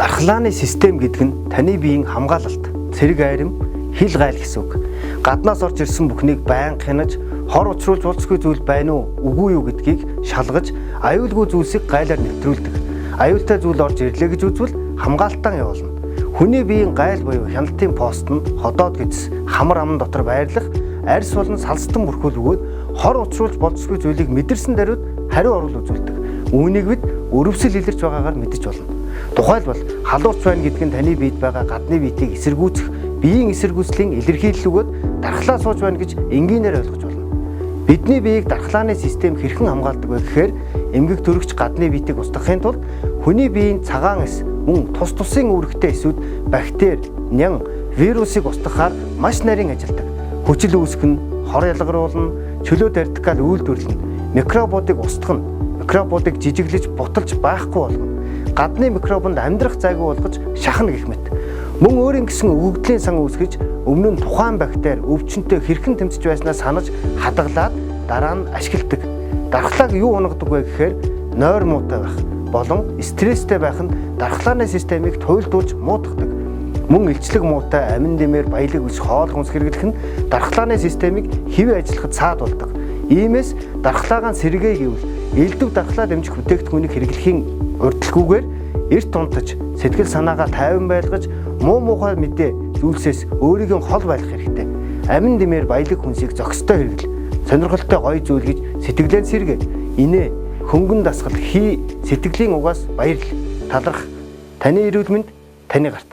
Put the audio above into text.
Дархлааны систем гэдэг нь таны биеийн хамгаалалт, цэрэг айрам, хил гайл гэсэн үг. Гаднаас орж ирсэн бүхнийг байнга хянаж, хор учруулж болзошгүй зүйл байна уу, үгүй юу гэдгийг шалгаж, аюулгүй зүйлсийг гайлаар нэвтрүүлдэг. Аюултай зүйл орж ирлээ гэж үзвэл хамгаалтан явуулна. Хүний биеийн гайл буюу хяналтын пост нь ходоод гэдэс хамар аман дотор байрлах арьс болон салстан бүрхүүл бөгөөд хор учруулж болзошгүй зүйлийг мэдэрсэн даруйд хариу оруул үзүүлдэг. Үүнийг бид өрөвсөл илэрч байгаагаар мэдэж болно. Тухайлбал халуурч байна гэдэг нь таны биед байгаа гадны биетийг эсэргүүцэх биеийн эсэргүүцлийн илэрхийлэл өгөөд дархлаа сууж байна гэж энгийнээр ойлгож болно. Бидний биеийг дархлааны систем хэрхэн хамгаалдаг вэ гэхээр эмгэг төрөгч гадны биетийг устгахын тулд хүний биеийн цагаан эс мөн тус тусын үүрэгтэй эсүүд бактери, нян, вирусыг устгахаар маш нарийн ажилладаг. Хүчил үүсгэх нь, хор ялгаруулна, чөлөө радикал үйлдвэрлэнэ, микробуудыг устгах нь, микробуудыг жижиглэж буталж байхгүй болгоно, гадны микробонд амьдрах зайгүй болгож шахна гэх мэт. Мөн өөрийн гэсэн өгөгдлийн сан үүсгэж өмнө нь тухайн бактери өвчнөд хэрхэн тэмцэж байснаа санаж хадгалаад дараа нь ашигладаг. Дархлааг юу унагадаг вэ гэхээр нойр муутай байх болон стресстэй байх нь дархлааны системийг туйлдуулж муутгадаг. Мөн илчлэг муутай, амин дэмээр баялаг биш хоол хүнс хэрэглэх нь дархлааны системийг хэвээ ажиллахад саад болдог. Иймээс дархлаагаа сэргээе гэвэл элдэв дархлаа дэмжих бүтээгдэхүүнийг хэрэглэхийн урьдлахгүйгээр эрт унтаж, сэтгэл санаагаа тайван байлгаж, муу муухай мэдээ зүйлсээс өөрийгөө хол байлгах хэрэгтэй. Амин дэмээр баялаг хүнсийг зохистой хэрэгэл. Сонирхолтой гоё зүйл гэж сэтгэлээ сэргээ. Инээ, хөнгөн дасгал хий, сэтгэлийн угаас баярл, таларх. Таны эрүүл мэнд таны гарт.